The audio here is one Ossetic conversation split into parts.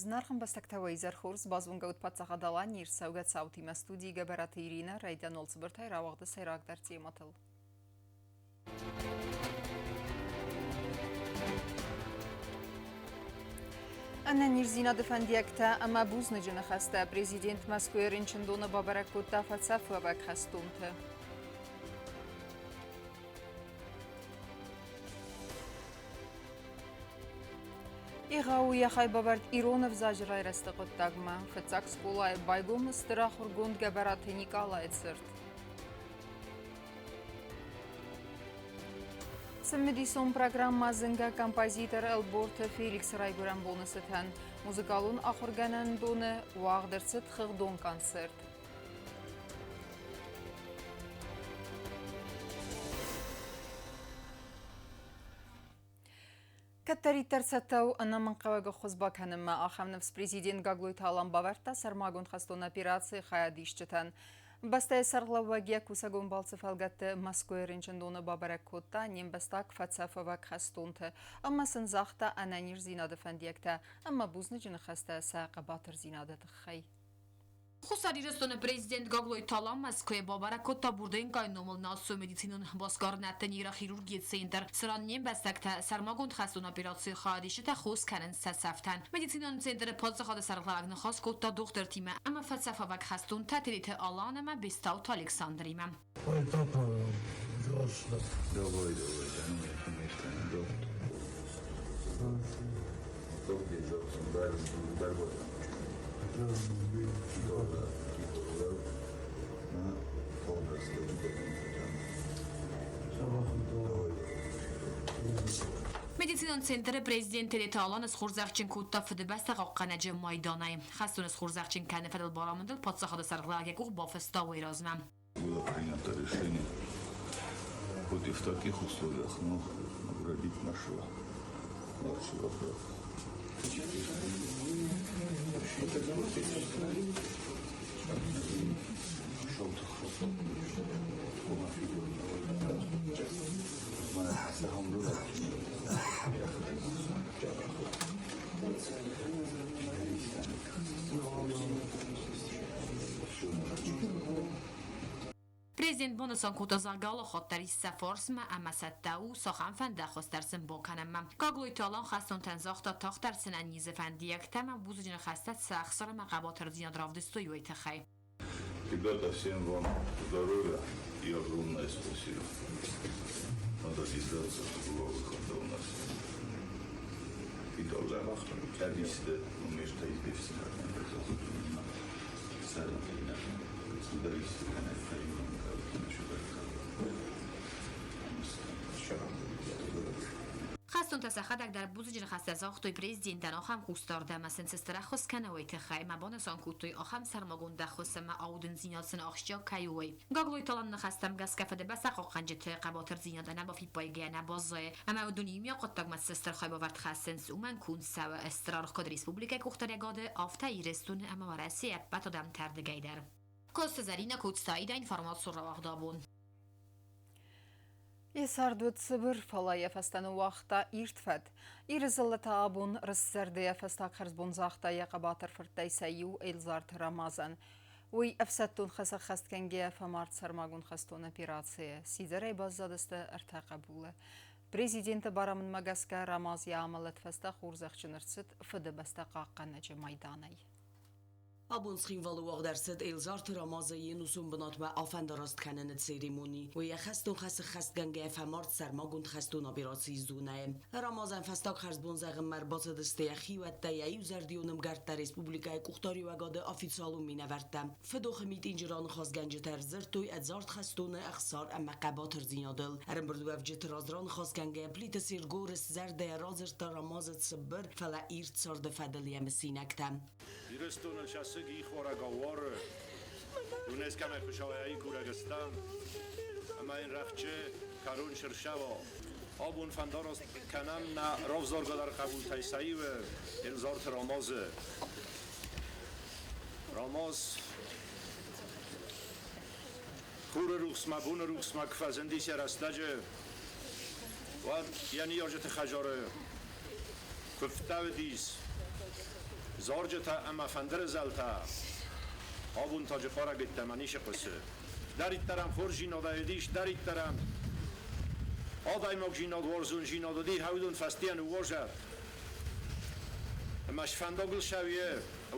Зынаргъ ӕмбӕстӕгтӕ, уӕ изӕр хорз! Базонгӕ ут Паддзахад Аланийы ӕрцӕугӕ цаутимӕ студийы Гӕбӕраты Иринӕ райдиан цыбыртӕй рауагъды сӕйрагдӕр темӕтыл. Ӕнӕниздзинады фӕндиӕгтӕ ӕмӕ бузныджы ныхӕстӕ президент Мӕскуыйы рынчындоны бабӕрӕг кодта фӕцӕфуӕвӕг хӕстонты. Егъау йӕ хайбавӕрд ирон ӕвзаджы райрӕзты хъуыддагмӕ. Фыццаг скъолайы байгом стыр ахуыргонд Гӕбӕраты Никъалайы цырт. Цымыдисон программӕ зынгӕ композитор Ӕлборты Феликсы райгуырӕн боны цытӕн музыкалон ахуыргӕнӕндоны уагъд ӕрцыд хыгъдон концерт. Кӕддӕриддӕр цӕттӕ у ӕнӕмӕнгхъӕуӕг ӕххуыс бакӕнынмӕ. Ахӕм ныфс президент Гаглойты Алан бавӕрдта сӕрмагонд хӕстон операцийы хайадисджытӕн. Бӕстӕйы сӕргълӕууӕг йӕ кусӕгон балцы фӕлгӕтты Мӕскуыйы рынчындоны бабӕрӕг кодта не мбӕстаг фӕцӕфуӕвӕг хӕстонты ӕмӕ сын загъта ӕнӕниздзинады фӕндиӕгтӕ ӕмӕ бузныджы ныхӕстӕ сӕ хъӕбатырдзинады тыххӕй. Хуссар Ирыстоны президент Гаглойты Алан Мӕскуыйы бабӕрӕг кодта Бурденкайы номыл национ медицинон басгарынӕдты нейрохирургийы центр, цыран не мбӕстӕгтӕ сӕрмагонд хӕстон операцийы хайадисджытӕ хос кӕнынц сӕ цӕфтӕн. Медицинон центры паддзахады сӕргълӕууӕг ныхас кодта дохтыртимӕ ӕмӕ фӕцӕфӕвӕг хӕстонтӕ Тедеты Алан ӕмӕ Бестауты Александримӕ. Давай, давай, Медицинон центры президент Тедеты Алан схорзӕхджын кодта Фыдыбӕстӕ хъахъхъӕнӕджы майданӕй. Хӕстоны схорзӕхджын кӕныны фӕдыл барамындыл паддзахады сӕргълӕууӕг йӕ къух бафыста уый размӕ. Было принято решение, хоть и в таких условиях, но наградить нашего младшего брата. Президент банысан кодта, зӕгъгӕ, алыхатт дӕр ис сӕ фарсмӕ ӕмӕ цӕттӕ у цахӕмфӕнды ӕххуыс дӕр сын бакӕнынмӕ. Гаглойты Алан хӕстонтӕн загъта, тагъддӕр сын ӕнӕнизы фӕндиӕгтӕ ӕмӕ бузныджы ныхӕстӕ сӕ ӕхсар ӕмӕ хъӕбатырдзинад равдыстой, уый тыххӕй. Ребята, всем вам здоровья и огромное спасибо. Надо держаться, было выхода у нас. И тоже Хӕстонтӕ сӕхӕдӕг дӕр бузныджы ныхӕстӕ загътой президентӕн ахӕм хъусдард ӕмӕ сын цы стыр ӕххуыс кӕны, уый тыххӕй ӕмӕ банысан кодтой, ахӕм сӕрмагонд ӕххуыс ӕмӕ аудындзинад сын ахсджиаг кӕй у, уый. Гаглойты Аланы ныхӕстӕм гӕсгӕ Фыдыбӕстӕ хъахъхъӕнджыты хъӕбатырдзинад ӕнӕбафиппайгӕйӕ нӕ баззайы ӕмӕ уыдон иумиаг хъуыддагмӕ цы стыр хайбавӕрд хӕссынц, уымӕн конд цӕуы стыр аргъ куыд республикӕйы къухдариӕгады, афтӕ Ирыстоны ӕмӕ Уӕрӕсейы ӕппӕт адӕмты ӕрдыгӕй дӕр. Коцты Зӕринӕ кодта информацион рауагъд абон. Йӕ цард уыд цыбыр, фӕлӕ йӕ фӕстӕ ныууагъта ирд фӕд. Иры дзыллӕтӕ абон рыстзӕрдӕйӕ фӕстаг хӕрзбон загъта йӕ хъӕбатыр фырттӕй сӕ иу Эльзарты Рамазан. Уый ӕфсӕддон хӕс ӕххӕстгӕнгӕйӕ фӕмард сӕрмагонд хӕстон операцийы. Сидзӕрӕй баззадысты ӕртӕ хъӕбулы. Президенты барамындмӕ гӕсгӕ Рамаз йӕ амӕлӕт фӕстӕ хорзӕхджын ӕрцыд Фыдыбӕстӕ хъахъхъӕнӕджы майданӕй. Абон Цхинвалы уагъд ӕрцыд Элзарты Рамазы йе нусон бынатмӕ афӕндараст кӕныны церемони. Уый йӕ хӕстон хӕсы ххӕстгӕнгӕйӕ фӕмард сӕрмагонд хӕстон операцийы зонӕйы. Рамазӕн фӕстаг хӕрзбон зӕгъынмӕ ӕрбацыдысты йӕ хиуӕттӕ, йӕ иузӕрдион ӕмгӕрттӕ, республикӕйы къухдариуӕгады официалон минӕвӕрттӕ. Фыдохы митинджы раныхасгӕнджытӕ ӕрдзырдтой ӕдзард хӕстоны ӕхсар ӕмӕ хъӕбатырдзинадыл. Ӕрӕмбырдуӕвджыты раз раныхасгӕнгӕйӕ Плиты Серго рыстзӕрдӕйӕ радзырдта Рамазы цыбыр, фӕлӕ ирд царды фӕдыл йӕ мысинӕгтӕ. Ирыстоныл сӕсыг ихуарӕгау уары, Дунескӕмӕ Хуыцауӕй курӕг стӕм, ӕмӕ йын рӕхджы кӕрон сырсӕва. Абон фӕндараст кӕнӕм нӕ равзаргӕдӕр хъӕбултӕй сӕ иуы, Елзарты Рамазы. Рамаз хуры рухсмӕ, боны рухсмӕ куы фӕзындис йӕ рӕстӕджы, уӕд йӕ ныййарджыты хӕдзары куывдтӕ уыдис. Зарджытӕ ӕмӕ фӕндыры зӕлтӕ абон таджы хъарӕг йеддӕмӕ ницы хъуысы. Дӕриддӕр ӕм хорздзинадӕй уыдис, дӕриддӕр ӕм адӕймагдзинад, уарзондзинад уыди, уыдон фӕстийӕ ныууазӕд. Ӕмӕ сфӕндагыл сӕуйы,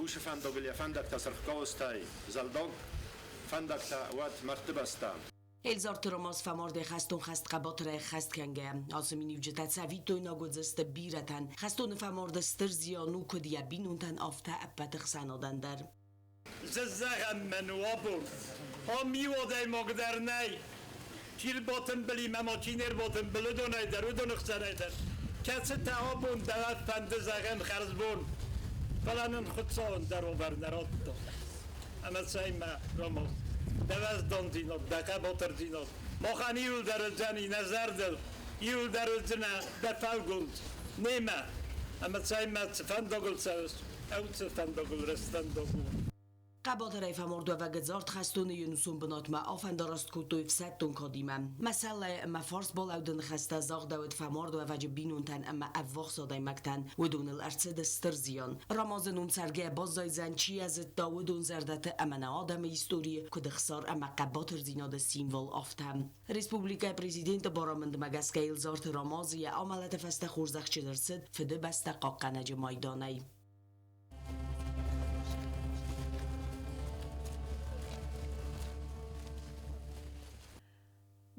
уыцы фӕндагыл йӕ фӕндӕгтӕ сырх гауызтӕй, зӕлдаг фӕндӕгтӕ уӕд мӕрдты бӕстӕм. Елзарты Рамаз фӕмард йӕ хӕстон хӕст хъӕбатырӕй ӕххӕст кӕнгӕйӕ. Ацы миниуджытӕ цӕвиттойнаг уыдзысты бирӕтӕн. Хӕстоны фӕмарды стыр зиан у куыд йӕ бинонтӕн, афтӕ ӕппӕт ӕхсӕнадӕн дӕр. Зӕгъӕм, мӕн у абон. Ам иу адӕймаг дӕр нӕй. Чи рбатымбыл ӕмӕ чи не рбатымбыл, уыдонӕй дӕр, уыдоны хсӕнӕй дӕр. Кӕцытӕ абон дӕр фӕнды зӕгъӕм хӕрзбон, фӕлӕ нын Хуыцау ӕндӕр уавӕр нӕ радта. Ӕмӕ цӕй-ма, Рамаз, дӕ уӕздандзинад, дӕ хъӕбатырдзинад махӕн иуылдӕр уыдзӕни нӕ зӕрдыл, иуылдӕр уыдзынӕ дӕ фӕлгонд немӕ. Ӕмӕ цӕй-ма, цы фӕндагыл цӕуыс, цы фӕндагыл рӕствӕндаг у. Хъӕбатырӕй фӕмардуӕвӕг ӕдзард хӕстоны йе нусон бынатмӕ афӕндараст кодтой ӕфсӕддон кадимӕ. Мӕсӕллӕй ӕмӕ фарсбалӕуды ныхӕстӕ загъдӕуыд фӕмардуӕвӕджы бинонтӕн ӕмӕ ӕввахс адӕймӕгтӕн. Уыдоныл ӕрцыд стыр зиан. Рамазы ном цӕргӕйӕ баззайдзӕн, чи йӕ зыдта, уыдон зӕрдӕты ӕмӕ нӕ адӕмы историйы куыд ӕхсар ӕмӕ хъӕбатырдзинады символ, афтӕ. Республикӕйы президенты барамындмӕ гӕсгӕ Елзарты Рамаз йӕ амӕлӕты фӕстӕ хорзӕхджын ӕрцыд Фыдыбӕстӕ хъахъхъӕнӕджы майданӕй.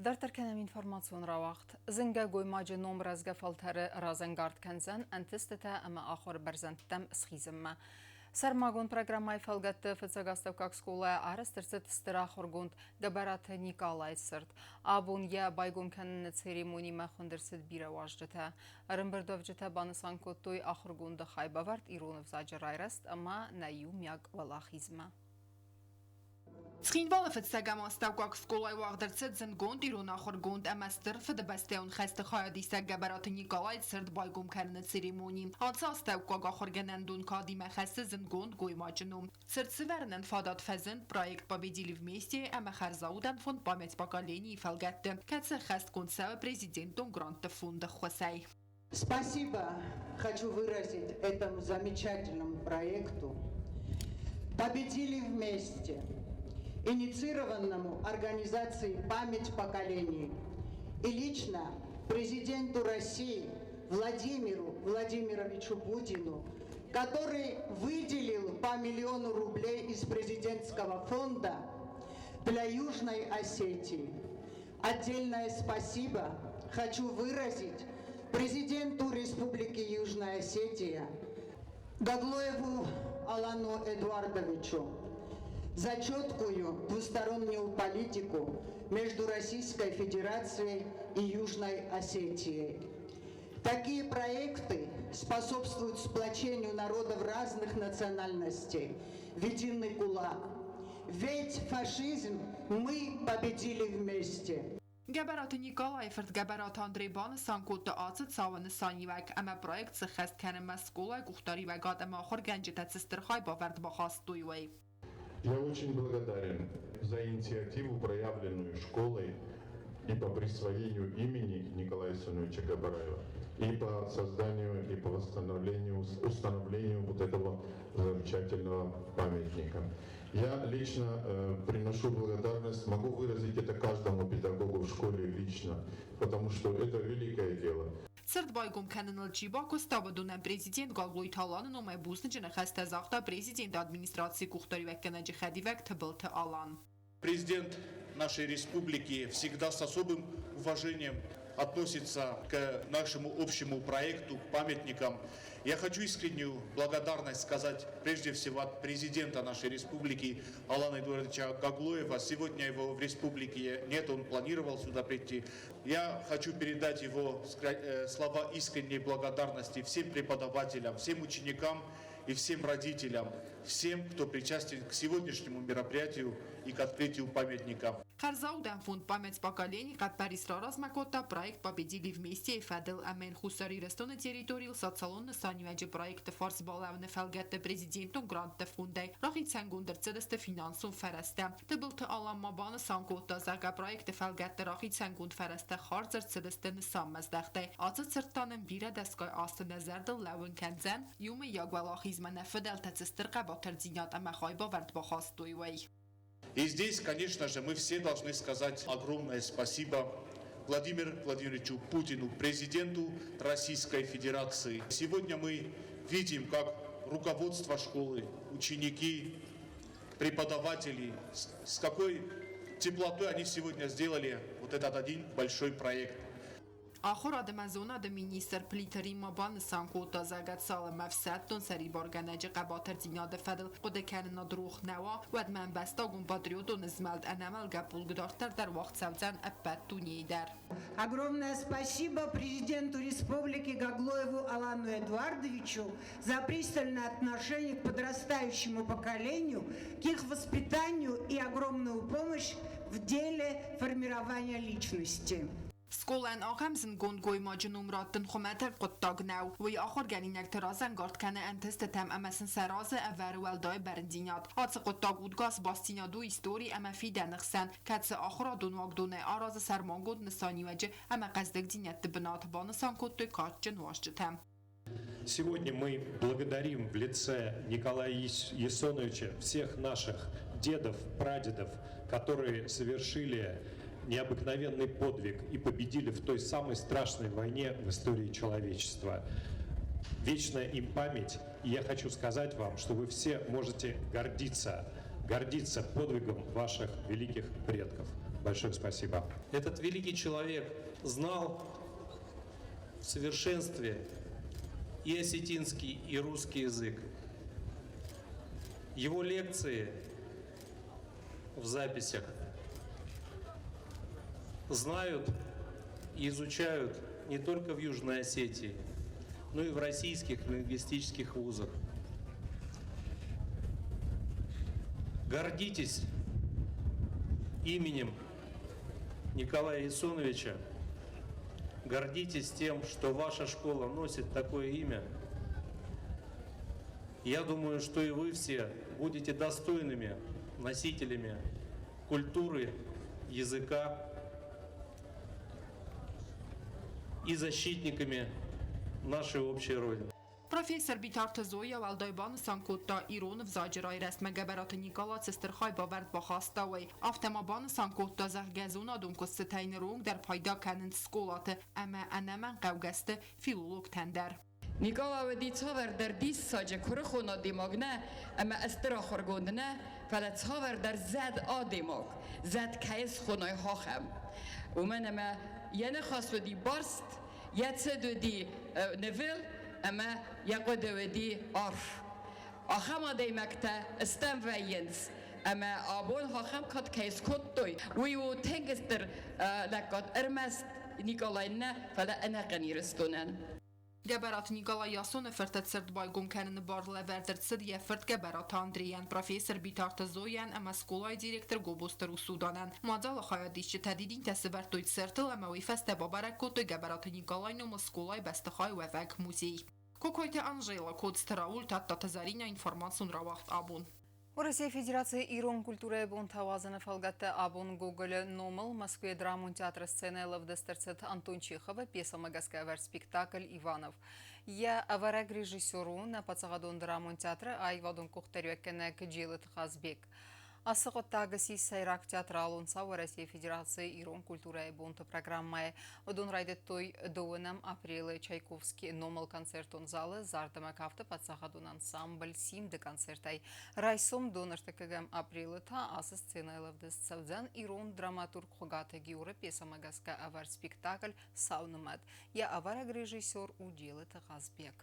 Дарддӕр кӕнӕм информацион рауагъд. Зынгӕ гоймаджы ном рӕзгӕ фӕлтӕры разӕнгард кӕндзӕн ӕнтыстытӕ ӕмӕ ахуыры бӕрзӕндтӕм схизынмӕ. Сӕрмагонд программӕйы фӕлгӕтты фыццаг астӕуккаг скъолайы арӕзт ӕрцыд стыр ахуыргонд Гӕбӕраты Никъалайы цырт. Абон йӕ байгом кӕныны церемонимӕ хуынд ӕрцыд бирӕ уазджытӕ. Ӕрӕмбырдуӕвджытӕ банысан кодтой ахуыргонды хайбавӕрд ирон ӕвзаджы райрӕзт ӕмӕ нӕ иумиаг уӕлахизмӕ. Цхинвалы фыццӕгӕм астӕуккаг скъолайы уагъд ӕрцыд зындгонд ирон ахуыргонд ӕмӕ Стыр Фыдыбӕстӕйон хӕсты хайадисӕг Гӕбӕраты Николайы цырт байгом кӕныны церемони. Ацы астӕуккаг ахуыргӕнӕндон кадимӕ хӕссы зындгонд гоймаджы ном. Цырт сывӕрынӕн фадат фӕзынд проект «Победили вместе» ӕмӕ хӕрзаудӕн фонд «Память поколений» фӕлгӕтты, кӕцы ӕххӕстгонд цӕуы президентон грантты фонды ӕххуысӕй. Спасибо хочу выразить этому замечательному проекту «Победили вместе», инициированному организацией «Память поколений» и лично президенту России Владимиру Владимировичу Путину, который выделил по миллиону рублей из президентского фонда для Южной Осетии. Отдельное спасибо хочу выразить президенту Республики Южная Осетия Гаглоеву Алану Эдуардовичу за четкую двустороннюю политику между Российской Федерацией и Южной Осетией. Такие проекты способствуют сплочению народов разных национальностей в единый кулак. Ведь фашизм мы победили вместе. Гӕбӕраты Николайы фырт Гӕбӕраты Андрей банысан кодта ацы цауы нысаниуӕг ӕмӕ проект сыххӕст кӕнынмӕ скъолайы къухдариуӕгад ӕмӕ ахуыргӕнджытӕ цы стыр хайбавӕрд бахастой, уый. Я очень благодарен за инициативу, проявленную школой и по присвоению имени Николая Семеновича Габараева, и по созданию, и по восстановлению, установлению вот этого замечательного памятника. Я лично приношу благодарность, могу выразить это каждому педагогу в школе лично, потому что это великое дело. Цырт байгом кӕныныл чи бакуыста, уыдонӕн президент Гаглойты Аланы номӕй бузныджы ныхӕстӕ загъта президенты администрацийы къухдариуӕггӕнӕджы хӕдивӕг Тыбылты Алан. Президент нашей республики всегда с особым уважением относится к нашему общему проекту, к памятникам. Я хочу искреннюю благодарность сказать прежде всего от президента нашей республики Алана Эдуардовича Гаглоева. Сегодня его в республике нет, он планировал сюда прийти. Я хочу передать его слова искренней благодарности всем преподавателям, всем ученикам и всем родителям, всем, кто причастен к сегодняшнему мероприятию и к открытию памятника. Хӕрзаудӕн фонд «Память поколений» хъӕппӕрис раразмӕ кодта проект «Победили вместе» фӕдыл ӕмӕ Хуссар Ирыстоны территорийыл социалон нысаниуӕджы проекты фарс балӕууыны фӕлгӕтты президентон грантты фондӕй рахицӕнгонд ӕрцыдысты финансон фӕрӕзтӕ. Тыбылты Алан ма банысан кодта, зӕгъгӕ, проекты фӕлгӕтты рахицӕнгонд фӕрӕзты хӕстӕ хардз ӕрцыдысты нысанмӕздӕхтӕй. Ацы цырт та нын бирӕ дӕсгай азты нӕ зӕрдыл лӕууын кӕндзӕн, иумӕйаг уӕлахизмӕ нӕ фыдӕлтӕ цы стыр хъӕбатырдзинад ӕмӕ хайбавӕрд бахастой, уый. И здесь, конечно же, мы все должны сказать огромное спасибо Владимиру Владимировичу Путину, президенту Российской Федерации. Сегодня мы видим, как руководство школы, ученики, преподаватели, с какой теплотой они сегодня сделали вот этот один большой проект. Ахуырад ӕмӕ зонады министр Плиты Римма банысан кодта, зӕгъгӕ, цалынмӕ ӕфсӕддон сӕрибаргӕнӕджы хъӕбатырдзинады фӕдыл хъуыдыкӕнынад рох нӕ уа, уӕдмӕ ӕмбӕстагон патриотон змӕлд ӕнӕмӕлгӕ полк дарддӕр дӕр уагъд цӕудзӕн ӕппӕт дунейы дӕр. Огромное спасибо президенту республики Гаглоеву Алану Эдуардовичу за пристальное отношение к подрастающему поколению, к их воспитанию и огромную помощь в деле формирования личности. Скъолайӕн ахӕм зындгонд гоймаджы ном раттын хуымӕтӕг хъуыддаг нӕу. Уый ахуыргӕнинӕгты разӕнгард кӕны ӕнтыстытӕм ӕмӕ сын сӕ разы ӕвӕры уӕлдай бӕрндзинад. Ацы хъуыддаг удгас бастдзинад у истори ӕмӕ фидӕны хсӕн, кӕцы ахуырадон уагдонӕй аразы сӕрмагонд нысаниуӕджы ӕмӕ хъӕздыгдзинӕдты бынат, банысан кодтой кадджын уазджытӕ. Сегодня мы благодарим в лице Николая Ясоновича всех наших дедов, прадедов, которые совершили необыкновенный подвиг и победили в той самой страшной войне в истории человечества. Вечная им память. И я хочу сказать вам, что вы все можете гордиться, гордиться подвигом ваших великих предков. Большое спасибо. Этот великий человек знал в совершенстве и осетинский, и русский язык. Его лекции в записях знают и изучают не только в Южной Осетии, но и в российских лингвистических вузах. Гордитесь именем Николая Ясоновича, гордитесь тем, что ваша школа носит такое имя. Я думаю, что и вы все будете достойными носителями культуры, языка и защитниками нашей общей Родины. Профессор Битарты Зоя уӕлдай банысан кодта, ирон ӕвзаджы райрӕзтмӕ Гӕбӕраты Никъала цы стыр хайбавӕрд бахаста, уый. Афтӕ ма банысан кодта, зӕгъгӕ, зонадон куыстытӕй ныронг дӕр пайда кӕнынц скъолаты ӕмӕ ӕнӕмӕнгхъӕугӕ сты филологтӕн дӕр. Никъала уыди цавӕрдӕр диссаджы куырыхон адӕймаг нӕ, ӕмӕ стыр ахуыргонд нӕ, фӕлӕ цавӕрдӕр зӕд адӕймаг, зӕд кӕй схоной ахӕм. Уымӕн ӕмӕ йӕ ныхас уыди барст, йӕ цыд уыди нывыл ӕмӕ йӕ хъуыды уыди арф. Ахӕм адӕймӕгтӕ стӕм вӕййынц, ӕмӕ абон ахӕм кад кӕй скодтой, уый у тынг стыр лӕггад ӕрмӕст Николай нӕ, фӕлӕ ӕнӕхъӕн Ирыстонӕн. Гӕбӕраты Николай Ясоны фырты цырт байгом кӕныны бар лӕвӕрд ӕрцыд йӕ фырт Гӕбӕраты Андрейӕн, профессор Битарты Зояйӕн ӕмӕ скъолайы директор Гобозты Русуданӕн. Мадзалы хайадисджытӕ дидинтӕ сӕвӕрдтой цыртыл ӕмӕ уый фӕстӕ бабӕрӕг кодтой Гӕбӕраты Николайы номыл скъолайы бӕстыхайы уӕвӕг музей. Кокойты Анжела, Коцты Рауль, Тадтаты Зӕринӕ, информацион рауагъд абон. Уӕрӕсейы Федерацийы ирон культурӕйы бонтӕ уадзыны фӕлгӕтты абон Гоголы номыл Мӕскуыйы драмон театры сценӕйыл ӕвдыст ӕрцыд Антон Чеховы пьесӕмӕ гӕсгӕ ӕвӕрд спектакль «Иванов». Йӕ ӕвӕрӕг режиссер у нӕ паддзахадон драмон театры аивадон къухдариуӕггӕнӕг Джелыты Хазбег. Ацы хъуыддаг ссис сӕйраг театралон цау Уӕрӕсейы Федерацийы ирон культурӕйы бонты программӕйы. Уыдон райдыдтой дыууынӕм апрелы Чайковскийы номыл концертон залы зард ӕмӕ кафты паддзахадон ансамбль «Симд-ы концертӕй. Райсом донӕртыккӕгӕм апрелы та ацы сценӕйыл ӕвдыст цӕудзӕн ирон драматург Хуыгаты Георы пьесӕмӕ гӕсгӕ ӕвӕрд спектакль «Сау нымӕт». Йӕ ӕвӕрӕг режиссер у Джелыты Хъазбег.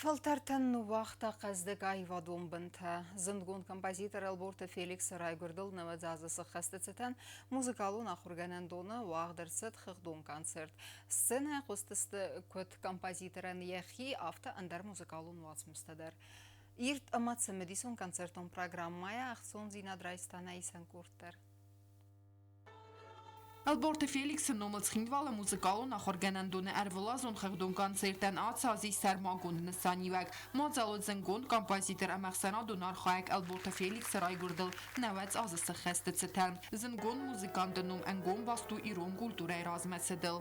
Фӕлтӕртӕн ныууагъта хъӕздыг аивадон бынтӕ. Зындгонд композитор Ӕлборты Феликсы райгуырдыл нӕуӕдз азы сыххӕсты цытӕн музыкалон ахуыргӕнӕндоны уагъд ӕрцыд хыгъдон концерт. Сценӕйы хъуыстысты куыд композиторӕн йӕхи, афтӕ ӕндӕр музыкалон уацмыстӕ дӕр. Ирд ӕмӕ цымыдисон концертон программӕйӕ ӕхцондзинад райста нӕ исӕн къорд дӕр. Ӕлборты Феликсы номыл Цхинвалы музыкалон ахуыргӕнӕндоны ӕрвылазон хыгъдон концертӕн ацы аз ис сӕрмагонд нысаниуӕг. Мадзал уыд зындгонд композитор ӕмӕ ӕхсӕнадон архайӕг Ӕлборты Феликсы райгуырдыл 90 азы сӕххӕсты цытӕн. Зындгонд музыканты ном ӕнгом баст у ирон культурӕйы размӕцыдыл.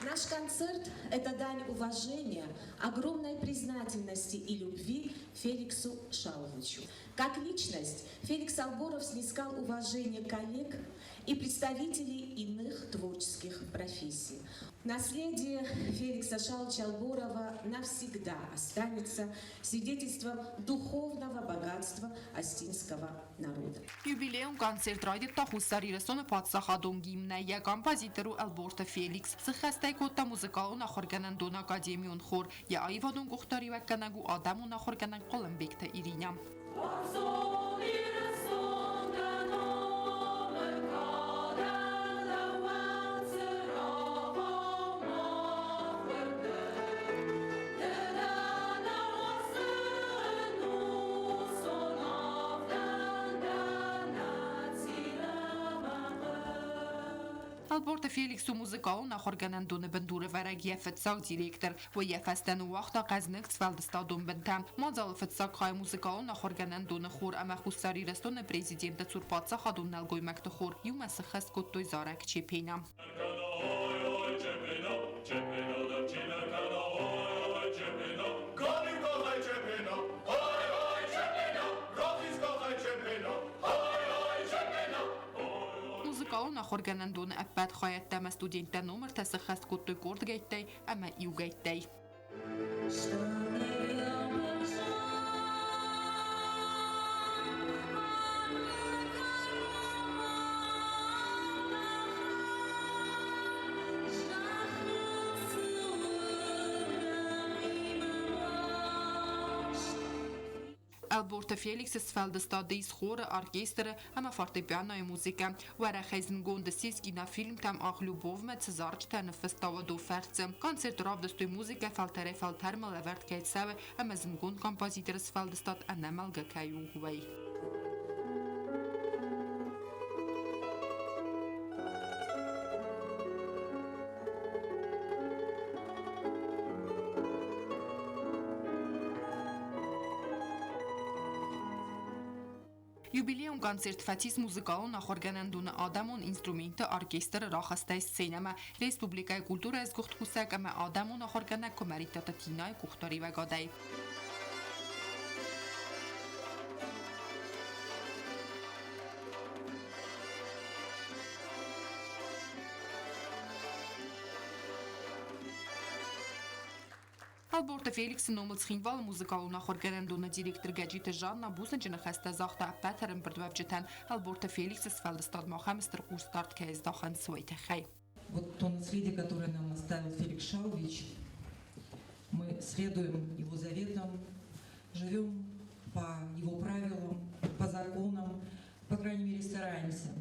Наш концерт – это дань уважения, огромной признательности и любви Феликсу Шаловичу. Как личность Феликс Алборов снискал уважение коллег и представителей иных творческих профессий. Наследие Феликса Шаловича Алборова навсегда останется свидетельством духовного богатства остинского народа. Юбилейон концерт райдыдта Хуссар Ирыстоны паддзахадон гимнӕй, йӕ композитор у Ӕлборты Феликс. Сыххӕстӕй кодта музыкалон ахуыргӕнӕндон академион хор. Йӕ аивадон къухдариуӕггӕнӕг у адӕмон ахуыргӕнӕг Хъуылымбегты Иринӕ. Уарзон Ирыстон дӕ номы кадӕн лӕууӕн цырагъау мах уырды. Ды дӕ нӕ уарзы ӕнусон авдӕн, дӕ нӕ цин ӕмӕ хъыг. Ӕлборты Феликс у музыкалон ахуыргӕнӕндоны бындурӕвӕрӕг, йӕ фыццаг директор. Уый йӕ фӕстӕ ныууагъта хъӕзныг сфӕлдыстадон бынтӕ. Мадзалы фыццаг хай музыкалон ахуыргӕнӕндоны хор ӕмӕ Хуссар Ирыстоны президенты цур паддзахадон нӕлгоймӕгты хор иумӕ сыххӕст кодтой зарӕг Чепена. Музыкалон ахуыргӕнӕндоны ӕппӕт хайӕдтӕ ӕмӕ студенттӕ номыртӕ сыххӕст кодтой къордгӕйттӕй ӕмӕ иугӕйттӕй. Ӕлборты Феликсы сфӕлдыстады ис хоры, оркестры ӕмӕ фортепианойы музыкӕ. Уӕрӕхӕй зындгонд ссис кинофильмтӕм Ах, любовмӕ цы зарджытӕ ныффыста, уыдон фӕрцы. Концерты равдыстой музыкӕ фӕлтӕрӕй-фӕлтӕрмӕ лӕвӕрд кӕй цӕуы ӕмӕ зындгонд композиторы сфӕлдыстад ӕнӕмӕлгӕ кӕй у, уый. Юбилейон концерт фӕцис музыкалон ахуыргӕнӕндоны адӕмон инструментты оркестры рахастӕй сценӕмӕ республикӕйы культурӕйы сгуыхт кусӕг ӕмӕ адӕмон ахуыргӕнӕг Куымӕридтаты Тинайы къухдариуӕгадӕй. Ӕлборты Феликсы номыл Цхинвалы музыкалон ахуыргӕнӕндоны директор Гӕджиты Жанна бузныджы ныхӕстӕ загъта ӕппӕт ӕрӕмбырдуӕвджытӕн Ӕлборты Феликсы сфӕлдыстадмӕ ахӕм стыр хъусдард кӕй здахынц, уый тыххӕй. Вот то наследие, которое нам оставил Феликс Шалович, мы следуем его заветам, живем по его правилам, по законам, по крайней мере, стараемся.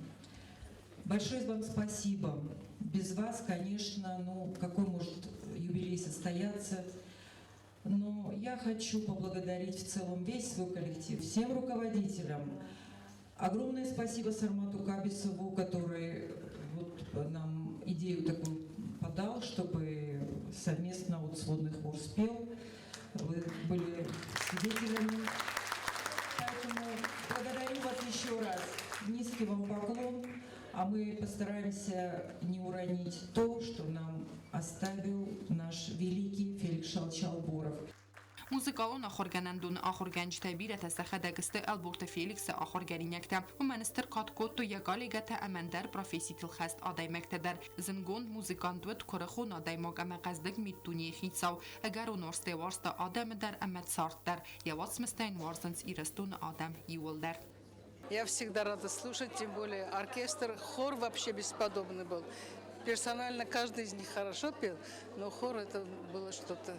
Большое вам спасибо. Без вас, конечно, ну, какой может юбилей состояться? Но я хочу поблагодарить в целом весь свой коллектив, всем руководителям. Огромное спасибо Сармату Кабисову, который вот нам идею такую подал, чтобы совместно вот сводный хор спел. Вы были свидетелями. Поэтому благодарю вас еще раз. Низкий вам поклон. А мы постараемся не уронить то, что нам оставил наш великий Феликс Шалович Алборов. Музыкалон ахуыргӕнӕндоны ахуыргӕнджытӕй бирӕтӕ сӕхӕдӕг сты Ӕлборты Феликсы ахуыргӕнинӕгтӕ. Уымӕн стыр кад кодтой йӕ коллегӕтӕ ӕмӕ ӕндӕр професситыл хӕст адӕймӕгтӕ дӕр. Зындгонд музыкант уыд куырыхон адӕймаг ӕмӕ хъӕздыг миддунейы хицау. Ӕгӕрон уарзтӕй уарзта адӕмы дӕр ӕмӕ цард дӕр. Йӕ уацмыстӕ йын уарзынц Ирыстоны адӕм иууылдӕр. Я всегда рада слушать, тем более оркестр, хор вообще бесподобный был. Персонально каждый из них хорошо пел, но хор это было что-то.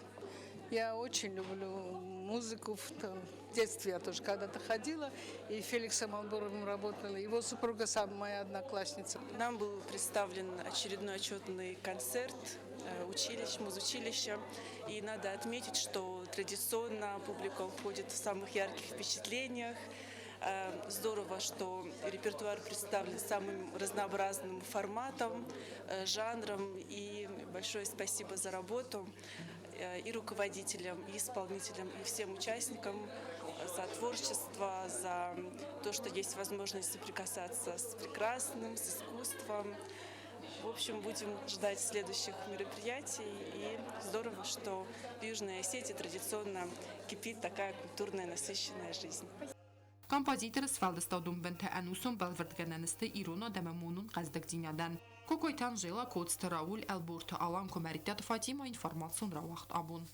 Я очень люблю музыку. В детстве я тоже когда-то ходила, и Феликсом Алборовым работала. Его супруга сама моя одноклассница. Нам был представлен очередной отчетный концерт училищ, музучилища. И надо отметить, что традиционно публика уходит в самых ярких впечатлениях. Здорово, что репертуар представлен самым разнообразным форматом, жанром. И большое спасибо за работу и руководителям, и исполнителям, и всем участникам за творчество, за то, что есть возможность соприкасаться с прекрасным, с искусством. В общем, будем ждать следующих мероприятий. И здорово, что в Южной Осетии традиционно кипит такая культурная насыщенная жизнь. Композиторы сфӕлдыстадон бынтӕ ӕнусон бӕлвырдгӕнӕн сты ирон адӕмы монон хъӕздыгдзинадӕн. Кокойты Анжела, Коцты Рауль, Ӕлборты Алан, Куымӕридтаты Фатимӕ, информацион рауагъд абон.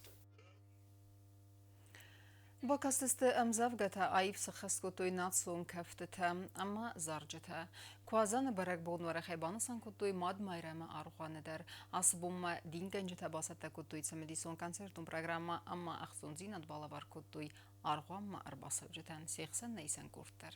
Бакастысты ӕмдзӕвгӕтӕ, аив сыххӕст кодтой национ кӕфтытӕ ӕмӕ зарджытӕ. Куадзӕны бӕрӕгбон уӕрӕхӕй банысан кодтой Мад Майрӕмы аргъуаны дӕр. Ацы бонмӕ дингӕнджытӕ бацӕттӕ кодтой цымыдисон концертон программӕ ӕмӕ ӕхцондзинад балӕвар кодтой аргъуанмӕ ӕрбацӕуджытӕн се хсӕн нӕ исӕн къорд дӕр.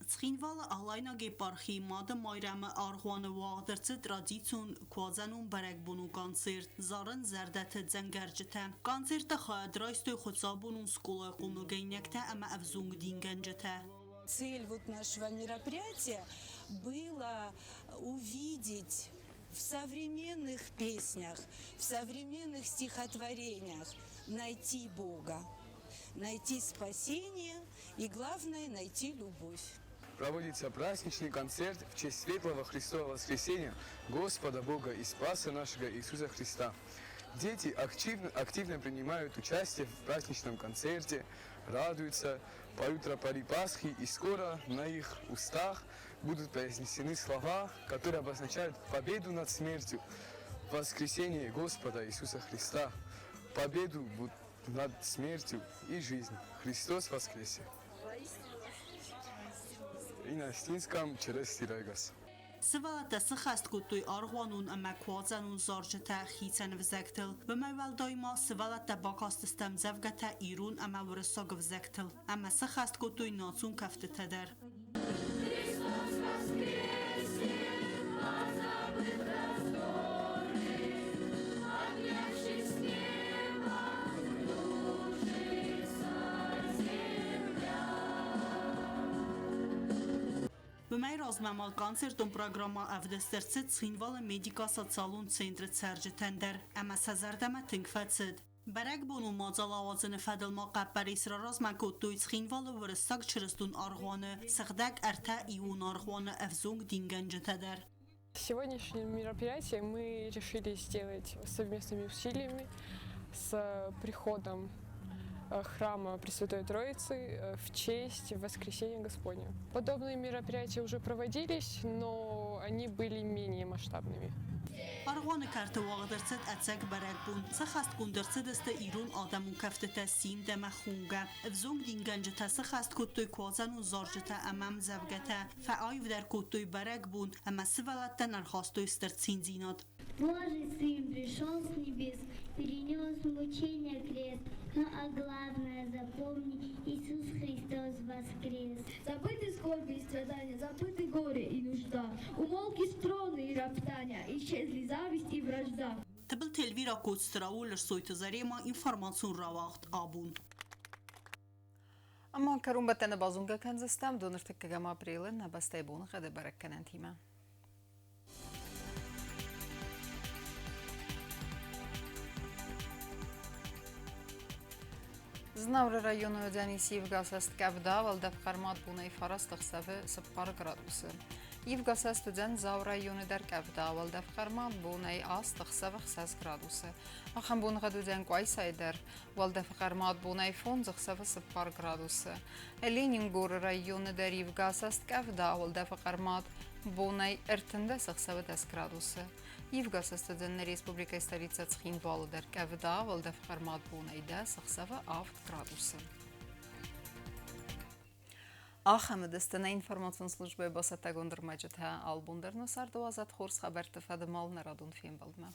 Цхинвалы Алайнаг епархийы Мады Майрӕмы аргъуаны уагъд ӕрцыд традицион куадзӕнон бӕрӕгбонон концерт «Зарын зӕрдӕты дзӕнгӕрджытӕ». Концерты хайад райстой хуыцаубонон скъолайы хъомылгӕнинӕгтӕ ӕмӕ ӕвзонг дингӕнджытӕ. Цель вот нашего мероприятия было увидеть в современных песнях, в современных стихотворениях найти Бога, найти спасение и, главное, найти любовь. Проводится праздничный концерт в честь Светлого Христова Воскресения Господа Бога и Спаса нашего Иисуса Христа. Дети активно, активно принимают участие в праздничном концерте, радуются, поют тропари Пасхи, и скоро на их устах будут произнесены слова, которые обозначают победу над смертью, воскресение Господа Иисуса Христа, победу над смертью и жизнь. Христос воскресе! И на осетинском Чырысти райгас. Сывӕллӕттӕ сыххӕст кодтой аргъуанон ӕмӕ куадзӕнон зарджытӕ хицӕн ӕвзӕгтыл. Уымӕй уӕлдай ма сывӕллӕттӕ бакастысты ӕмдзӕвгӕтӕ ирон ӕмӕ уырыссаг ӕвзӕгтыл ӕмӕ сыххӕст кодтой национ кӕфтытӕ дӕр. Христос воскресе, позабыв раздоры, поднявшись с неба, кружится земля. Уымӕй размӕ ма концертон программӕ ӕвдыст ӕрцыд Цхинвалы медико-социалон центры цӕрджытӕн дӕр ӕмӕ сӕ зӕрдӕмӕ тынг фӕцыд. Бӕрӕгбонон мадзал ауадзыны фӕдыл ма хъӕппӕрис раразмӕ кодтой Цхинвалы Уырыссаг чырыстон аргъуаны Сыгъдӕг ӕртӕ иуон аргъуаны ӕвзонг дингӕнджытӕ дӕр. Сегодняшнее мероприятие мы решили сделать совместными усилиями с приходом храма Пресвятой Троицы в честь Воскресения Господня. Подобные мероприятия уже проводились, но они были менее масштабными. Аргъуаны кӕрты уагъд ӕрцыд ӕцӕг бӕрӕгбон. Сӕххӕстгонд ӕрцыдысты ирон адӕмон кӕфтытӕ Симд ӕмӕ Хонгӕ. Ӕвзонг дингӕнджытӕ сыххӕст кодтой куадзӕнон зарджытӕ ӕмӕ ӕмдзӕвгӕтӕ, фӕаивдӕр кодтой бӕрӕгбон ӕмӕ сывӕллӕттӕн ӕрхастой стыр циндзинад. Божий Сын пришел с небес, перенес мучения крест, но а главное запомни, Иисус Христос воскрес. Забыты скорби и страдания, забыты горе и нужда, умолкли строны и роптания, исчезли зависть и вражда. Тыбылты Эльвира, Коцты Рауль, Ӕрсойты Заремӕ, информацион рауагъд Абон. Ӕмӕ кӕронбӕттӕны базонгӕ кӕндзыстӕм доныртыккӕгӕм апрелы нӕ бӕстӕйы боныхъӕды бӕрӕггӕнӕнтимӕ. Знауыры районы уыдзӕнис ивгӕсӕст къӕвда, уӕлдӕф хъӕрмад бонӕй фараст ӕхсӕвы 4 градусы. Ивгӕсӕст уыдзӕн Дзауы районы дӕр къӕвда, уӕлдӕф хъӕрмад бонӕй 8 ӕхсӕвы 6 градусы. Ахӕм боныгъӕд уыдзӕн Къуайсайы дӕр, уӕлдӕфы хъӕрмад бонӕй 5 ӕхсӕвы 4 градусы. Ленингоры районы дӕр ивгӕсӕст къӕвда, уӕлдӕфы хъӕрмад бонӕй 13 ӕхсӕвы 10 градусы. Ивгӕсӕст уыдзӕн нӕ республикӕйы столицӕ Цхинвалы дӕр къӕвда, уӕлдӕф хъӕрмад бонӕй 10 ӕхсӕвы 7 градусы. Ахӕм уыдысты нӕ информацион службӕйы бацӕттӕгонд ӕрмӕджытӕ. Албон дӕр нӕ царды уадзӕд хорз хабӕртты фӕдыл нӕ радон фембӕлдмӕ.